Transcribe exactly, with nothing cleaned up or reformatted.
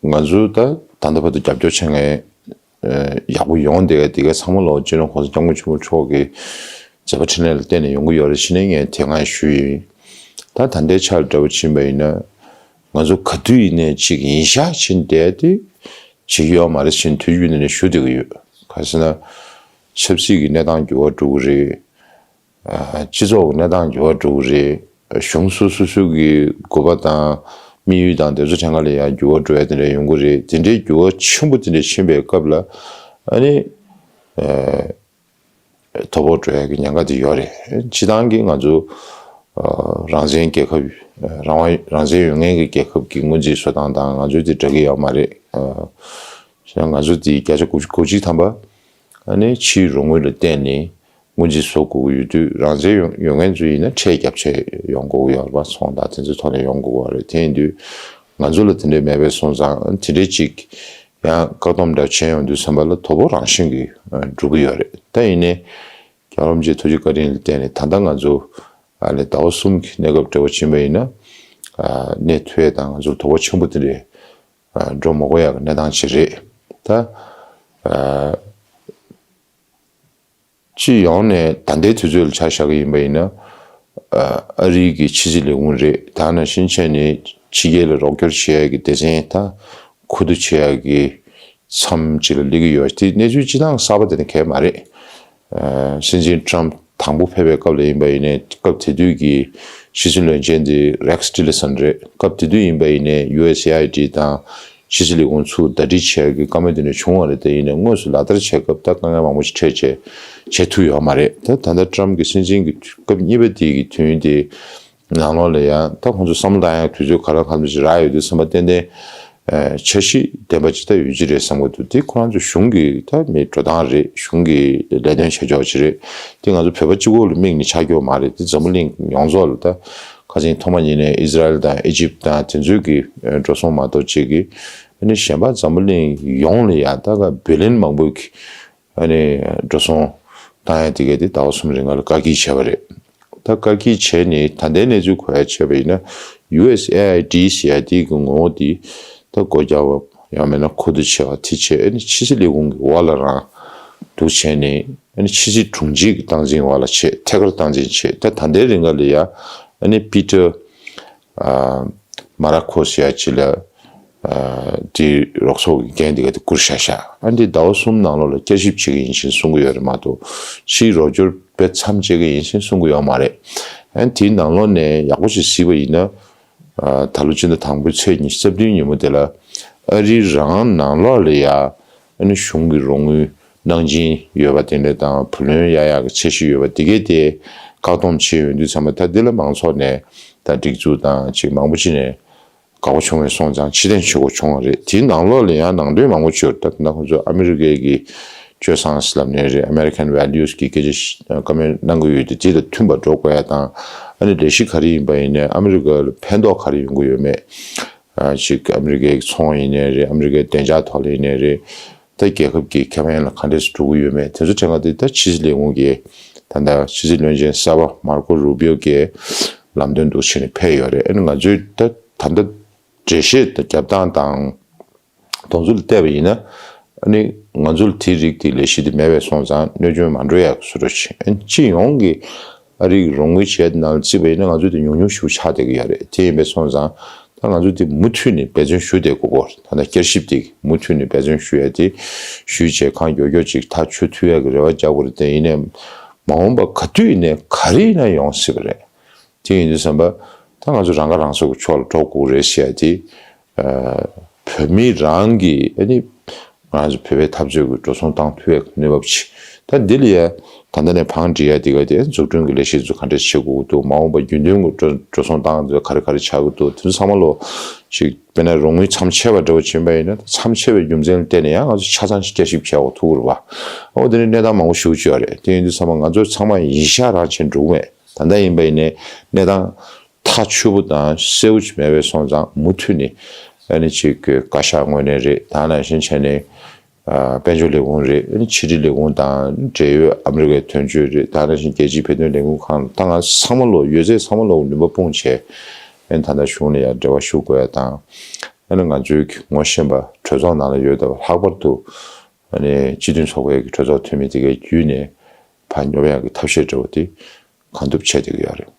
ང་ཚོ་ད་ད་ལྟ་བར་དུ་རྒྱབ་སྐྱོར་བྱེད་མཁན་ཡག་པོ་ཡོང་བསྡད་ཡ་དེ་ག་ཚང་མ་ལོ་སྤྱི་ནོར་༸གོང་ས་༸སྐྱབས་མགོན་ཆེན་པོ་མཆོག་གི་མཛད་པ་འཕྲིན་ལས་ལ་བརྟེན་ནས་ཡོང་གི་ཡོད་རེད་ཟེར་ནས་ངས་དེ་སྔ་ཞུས་ཡིན། ད་ད་ལྟའི་ཆར་འདྲ་བོ་ཕྱིན་པ་ཡིན་ན། ང་ཚོ་ག་དུས་ཡིན་ནའི་ཅིག་ཡིན་ཤག་ཕྱིན་བསྡད་དེ་བྱེད་ཀྱི་ཡོད་མ་རེད་ཟེར་ནས་དུས་རྒྱུན་ནས་ཞུ་བསྡད་ཀྱི་ཡོད། ག་ཟེར་ན། ཆབ་སྲིད་ཀྱི་གནས་སྟངས་འགྱུར་བ་འགྲོ་གི་རེད། སྤྱི་ཚོགས་ཀྱི་གནས་སྟངས་འགྱུར་བ་འགྲོ་གི་རེད། གཞུང་སོ་སོ་སོ་གི་དགོས་པ་དང་དམིགས་ཡུལ་དང་དེ་ཚོ་ཐད་ཀ་ལ་ཡང་འགྱུར་བ་འགྲོ་ཡ་དེ་འདྲ་ཡོང་གི་རེད། དེ་འདྲའི་འགྱུར་བ་ཆེན་པོ་དེ་འདྲ་ཕྱིན་པའི་སྐབས་ལ་ཨ་ནི་དོ་ཕོག་འགྲོ་ཡ་གི་ཉེན་ཁ་དེ་ཡོད་རེད། སྤྱི་བཏང་གི་ང་ཚོ་རང་བཙན་རྒྱལ་ཁབ་རང་དབང་རང་བཙན་ཡོད་མཁན་གྱི་རྒྱལ་ཁབ་ཀྱི་སྔོན་རྩིས་བཟོ་སྟངས་དང་ང་ཚོའི་དེ་འདྲ་གི་ཡོད་མ་རེད། ང་ཚོ་དེ་བརྒྱ་ཆ་དགུ་བཅུ་གོ་གཅིག་ཐམ་པ་ཨ་ནི་ཕྱིའི་རོགས་དངུལ་ལ་བརྟེན་ནས་སྔོན་རྩིས་བཟོ་དགོས་ཀྱི་ཡོད་དུས། རང་བཙན་ཡོད་ཡོད་མཁན་ཚོ་ཡིན་ན་ཁྲལ་བརྒྱབ་བྱས་ཡོང་དགོས་ཀྱི་ཡོད་རེད་པ། ཚོང་དང་དེ་ཚོའི་ཐོག་ནས་ཡོང་དགོས་ཀྱི་ཡོད་རེད། དེ་ཡིན་དུས་ང་ཚོ་ལ་དེ་འདྲས་མེད་པའི་སོང་ཙང་དེ་འདྲས་ཅིག་ཡང་བཀག་སྡོམ་འདྲ་བྱས་ཡོང་དུས་ཙམ་པ་ལ་དོ་ཕོག་རང་བཞིན་གྱིས་འགྲོ་གི་ཡོད་རེད། ད་ཡིན་ནའི་རྒྱལ་བ་རིན་པོ་ཆེའི་ཐུགས་རྗེ་བཀའ་དྲིན་ལ་བརྟེན་ནས་ད་ལྟ་ང་ཚོ་ཨ་ནི་ཟླ་བ་གསུམ་གྱི་གནས་སྐབས་འདྲ་བོ་ཕྱིན་པ་ཡིན་ན། གནས་ཐུབ་ཡས་དང་ང་ཚོར་དོ་ཕོག་ཆེན་པོ་དེ་འདྲས་འགྲོ་མ་དགོས་ཡག་གི་གནས་སྟངས་ཅིག་རེད། ད་སྤྱི་ཡོངས་ནས་ད་ལྟའི་དུས་ཚོད་ལ་ཆ་བཞག་གི་ཡིན་པ་ཡིན་ན། ཨ་རིའི་གི་ཕྱི་སྲིད་ལས་ཁུངས་རེད། ད་ནང་བཞིན་བྱས་ནས་ཕྱི་རྒྱལ་ལ་རོགས་སྐྱོར་བྱེད་ཡ་གི་སྡེ་ཚན་ད་མཁོ་བསྡུ་བྱེད་ཡ་གི་མཚམས་ཅིག་ལ་སླེབས་ཀྱི་ཡོད། དེ་གནས་ཚུལ་སྤྱི་བཏང་གསར་པ་དེ་འདྲ་གང་ཡང་མ་རེད། ཨ་སྲིད་འཛིན་ཊམ་དང་པོ་ཕེབས་པའི་སྐབས་ལ་ཡིན་པ་ཡིན་ནའི་སྐབས་དེ་དུས་ཀྱི་ཕྱི་སྲིད་བློན་ཆེན་དེ་རེག་ཊི་ལར་སན་རེད། སྐབས་དེ་དུས་ཡིན་པ་ཡིན་ནའི་ཡུ་ཨེས་ཨེ་ཨའི་ཌི་དང་ཕྱི་སྲིད་ལས་ཁུངས་ཚུར་ཟླ་སྒྲིལ་བྱེད་ཀྱི་བཀའ་མོལ་དེ་འདྲ་བྱུང་བ་རེད། དེ་ཡིན་ནའི་དངོས་སུ་ལག་བསྟར་བྱེད་སྐབས་ད་དཀའ་ངལ་མང་པོ་ཞིག་འཕྲད་བྱས་བྱེད་ཐུབ་ཡོད་མ་རེད། ད་ད་ལྟ་ཊམ་གྱི་སྲིད་འཛིན་གྱི་སྐབས་གཉིས་པ་དེ་གི་དུས་ཡུན་དེ་ནང་ལོགས་ལ་ཡང་ད་ཁོང་ཚོ་བསམ་བློ་བཏང་ཡག་དུས་ཚོད་ག་ལ་ག་ལ་ཞིག་རག་ཡོད་དུས་ཙམ་པ་ཏན་ཏན་འཆར་གཞི་ལྡན་པ་ཅིག་ད་ཡོད་ཀྱི་རེད་བསམ་གྱི་འདུག་དེ་ཁོ་རང་ཚོ་གཞུང་གི་ད་མི་འགྲོ་སྟངས་རེད། གཞུང་གི་ལས་དོན་བྱེད་ཕྱོགས་ཅིག་རེད། དེ་ང་ཚོ་བོད་པ་གཅིག་པོ་ལ་དམིགས་ནས་ཆགས་ཀྱི་ཡོད་མ་རེད། དེ་འཛམ་བུ་གླིང་ཡོངས་རྫོགས་ལ་ད་ཁ་སང་ཐོག་མ་ཉིད་ནས་ཨི་ཟི་རལ་དང་ཨི་ཇིབ་དང་དེ་ཚོའི་གི་འགྲོ་སོང་མ་གཏོགས་ཅིག་གི་ཨ་ནི་གཞན་པ་འཛམ་བུ་གླིང་ཡོངས་ལ་ཡང་ད་ག་བི་ལི་ཡན་མང་པོ་གི་ཨ་ནི་འགྲོ་སོང་བཏང་ཡ་དེ་ག་དེ་ཟླ་བ་གསུམ་རིང་ལ་བཀག་སྐྱིལ་བྱས་པ་རེད། ད་བཀག་སྐྱིལ་བྱས་ནས་ད་ལྟའི་གནས་ཚུལ་གོ་ཡ་བྱས་པ་ཡིན་ན། ཡུ་ཨེས་ཨེ་ཨའི་ཌི་ཟེར་ཡ་དེ་གི་ངོ་བོ་དེ་ད་སྒོ་རྒྱག་པ་ཡང་མིན་ན་མཁོ་བསྡུ་བྱས་པ་དེ་བྱས། ཨ་ནི་ཕྱི་སྲིད་ལས་ཁུངས་ཀྱི་འོག་ལ་རང་འདུག་བྱས་ནས་ཨ་ནི་ཕྱི་སྲིད་དྲུང་ཆེ་གི་སྟངས་འཛིན་འོག་ལ་བྱས། ཐད་ཀར་སྟངས་འཛིན་བྱས། ད་ད་ལྟའི་རིང་ག་ལ་ཡ་ཨ་ནི་པི་ཏར་ཨ་མ་ར་ཁོ་ཟེར་ཡ་ཅིག་ལ་ཨ་དེ་རོགས་ཚོགས་ཀྱི་འགན་དེ་ག་དེ་བསྐུར་བཞག་ཤག་ཨ་འདི་ཟླ་བ་གསུམ་ནང་ལོགས་ལ་བསྐྱར་ཞིབ་བྱེད་ཀྱི་ཡིན་ཞེས་གསུང་གི་ཡོད་རེད་མ་གཏོགས་ཕྱིའི་རོགས་སྐྱོར་དཔེ་མཚམས་བཅད་ཀྱི་ཡིན་ཞེས་གསུང་གི་ཡོད་མ་རེད། ཨ་དེའི་ནང་ལོགས་ནས་ཡག་པོ་ཞིག་གཟིགས་པ་ཡིན་ན། ཨ་ད་ལོ་སྤྱི་ཟླ་དང་པོའི་ཚེས་ཉི་ཤུ་རྩ་བདུན་ཉིན་མོ་དེ་ལ་ཨ་རི་རང་ནང་ལོགས་ལ་ཡ་ཨ་ནི་གཞུང་གི་རོགས་དངུལ་གནང་སྦྱིན་ཡོད་པ་དེ་འདྲ་དང་བུ་ལོན་གཡར་ཡག་གི་ཚད་གཞི་ཡོད་པ་དེ་གས་དེ་བཀག་སྡོམ་བྱས་ཡོང་དུས་ཙམ་པ་ད་འདི་ལ་མང་ཚོགས་ནས་ད་སྒྲིག་འཛུགས་དང་ཅིག་མང་པོ་ཅིག་ནས་དགའ་པོ་བྱུང་བའི་སོང་ཙང་ཕྱིར་འཐེན་བྱེད་དགོས་བྱུང་བ་རེད། དེའི་ནང་ལོགས་ལ་ཡང་ནང་དོན་མང་པོ་ཅིག་ཡོད་རེད། ད་ད་ཁོང་ཚོ་ཨ་མི་རི་ཀའི་གི་སྤྱོད་བཟང་ཟེར་ལབ་ནའི་རེད། American values གི་སྐད་ཆ་བཀའ་མོལ་གནང་གི་ཡོད་དུས་དེ་དང་མཐུན་པ་འགྲོ་དགོས་ཡ་དང་། ཨ་ནི་ལས་གཞི་ག་རེ་ཡིན་པ་ཡིན་ནའི་ཨ་མི་རི་ཀ་ལ་ཕན་ཐོགས་ག་རེ་ཡོང་གི་ཡོད་མེད། ཅིག་ཨ་མི་རི་ཀའི་ཚོང་ཡིན་ནའི་རེད། ཨ་མི་རི་ཀའི་བདེ་འཇགས་ཐོག་ལ་ཡིན་ནའི་རེད། ད་རྒྱལ་ཁབ་ཀྱི་ཁེ་ཕན་ལ་ག་འདྲས་སེ་འགྲོ་གི་ཡོད་མེད་དེ་ཚོ་དྲན་ག་དེ་ད་ཕྱི་སྲིད་ལས་ཁུངས་ཀྱི་ད་ལྟ་ཕྱི་སྲིད་བློན་ཆེན་གསར་པ་མར་ཀོ་རུ་པིའོ་གིས་ལམ་སྟོན་འདུག་བྱས་ནས་ཕེབས་ཡོད་རེད། ཨ་ནི་ང་ཚོས་ད་ད་ལྟ་འགྲེལ་བཤད་དང་རྒྱབ་སྟངས་དང་། དོན་ཚུལ་ལ་བལྟས་པ་ཡིན་ན། ཨ་ནི་ང་ཚོར་དེའི་རིགས་དེའི་ལས་གཞི་དེ་མེད་པའི་སོང་ཙང་གནོད་སྐྱོན་མ་འགྲོ་ཡག་བཟོ་འདྲ་བྱས། ཨ་ནི་སྤྱི་ཡོངས་ཀྱི་ཨ་རིའི་རོགས་དངུལ་བྱས་ནང་ལ་བརྩིས་པ་ཡིན་ན་ང་ཚོ་དེ་ཉུང་ཉུང་ཞིག་ཆགས་བསྡད་ཀྱི་ཡོད་རེད། དེ་ཡིན་པའི་སོང་ཙང་ད་ང་ཚོ་དེ་མུ་མཐུད་ནས་འབད་བརྩོན་ཞུ་བསྡད་དགོས་སྐོར། ད་ལྟ་བསྐྱར་ཞིབ་དེ་མུ་མཐུད་ནས་འབད་བརྩོན་ཞུ་ཡ་དེ་ཞུས་བྱས་གང་མགྱོགས་མགྱོགས་ཅིག་ཐག་ཆོད་ཐུབ་ཡ་གི་རེ་བ་རྒྱག་དགོས་རེད། དེ་ཡིན་ནའི་མ་འོངས་པ་ག་དུས་ཡིན་ནའི་ག་རེ་ཡིན་ན་ཡོང་སྲིད་པ་རེད། དེ་ཡིན་དུས་ཙམ་པ་ད་ང་ཚོ་རང་ཁ་རང་གསོ་གི་ཕྱོགས་ལ་འགྲོ་དགོས་རེད་ཟེར་ཡ་དེ། ཨ་བོད་མི་རང་གིས་ཨ་ནི་ང་ཚོ་བོད་པའི་འཐབ་རྩོད་ཀྱི་འགྲོ་སོང་བཏང་ཐུབ་ཡ་གི་གནས་བབ་ཅིག་ད་འདི་ལ་ཡ་ད་ལྟ་ནས་བང་སྒྲིག་ཡ་དེ་ག་དེ་འཛུགས་སྐྲུན་གྱི་ལས་གཞི་ཚོ་ག་འདྲས་བྱེད་དགོས་ཀྱི་འདུག་མ་འོངས་པ་རྒྱུན་མཐུད་ཀྱི་འགྲོ་འགྲོ་སོང་བཏང་ཚོ་ག་རེ་ག་རེ་ཆགས་ཀྱི་འདུག་དེ་ཚོ་ཚང་མ་ལོ་ཅིག་དཔེར་ན་རོགས་དངུལ་མཚམས་ཆད་པ་འདྲ་བོ་ཕྱིན་པ་ཡིན་ན་མཚམས་ཆད་པའི་རྒྱུ་མཚན་ལ་བརྟེན་ནས་ཡང་ང་ཚོ་ཆ་ཚང་ཞིག་བསྐྱར་ཞིབ་བྱེད་དགོས་ཐུག་གི་རེད་པ། འོ་དེ་ནི་གནས་སྟངས་མང་པོ་ཞིག་ཅིག་ཡོད་རེད། དེ་ཡིན་དུས་ཚང་མ་ང་ཚོ་ཚང་མ་ཡིན་ཤག་རང་བྱས་འགྲོ་གི་མེད། ད་ལྟ་ཡིན་པ་ཡིན་ནའི་གནས་སྟངས་ཐག་ཆོད་པོ་དང་གསལ་པོ་ཅིག་མེད་པའི་སོང་ཙང་མུ་མཐུད་ནས་ཨ་ནི་ཅིག་གི་བཀའ་ཤག་ངོས་ནས་རེད། ད་ནང་བཞིན་བྱས་ནས་ཨ་དཔལ་འབྱོར་ལས་ཁུངས་རེད། ཨ་ནི་ཕྱི་དྲིལ་ལས་ཁུངས་དང་འབྲེལ་ཡོད་ཨ་མི་རི་ཀའི་དོན་གཅོད་རེད། ད་ནང་བཞིན་རྒྱལ་སྤྱིའི་བོད་དོན་ལས་ཁུངས་ཁང་ད་ང་ཚང་མ་ལོ་ཡོད་ཚད་ཚང་མ་ལོ་ནུས་པ་སྤུངས་བྱས་ཨ་ནི་ད་ལྟ་གཞུང་ལ་ཡང་འབྲེལ་བ་ཞུ་དགོས་ཡ་དང་། ཨ་ནི་ང་ཚོའི་གི་ངོ་ཤེས་པ་གྲོས་ཚོགས་ནང་ལ་ཡོད་པ་ལྷག་པར་དུ་ཨ་ནི་སྤྱི་མཐུན་ཚོགས་པའི་གི་གྲོས་ཚོགས་འཐུས་མི་དེ་གའི་བརྒྱུད་ནས་ཕར་ཉོ་བའི་གི་ཐབས་ཤེས་འདྲ་བོ་དེ་གང་ཐུབ་བྱས་བསྡད་ཀྱི་ཡོད་རེད།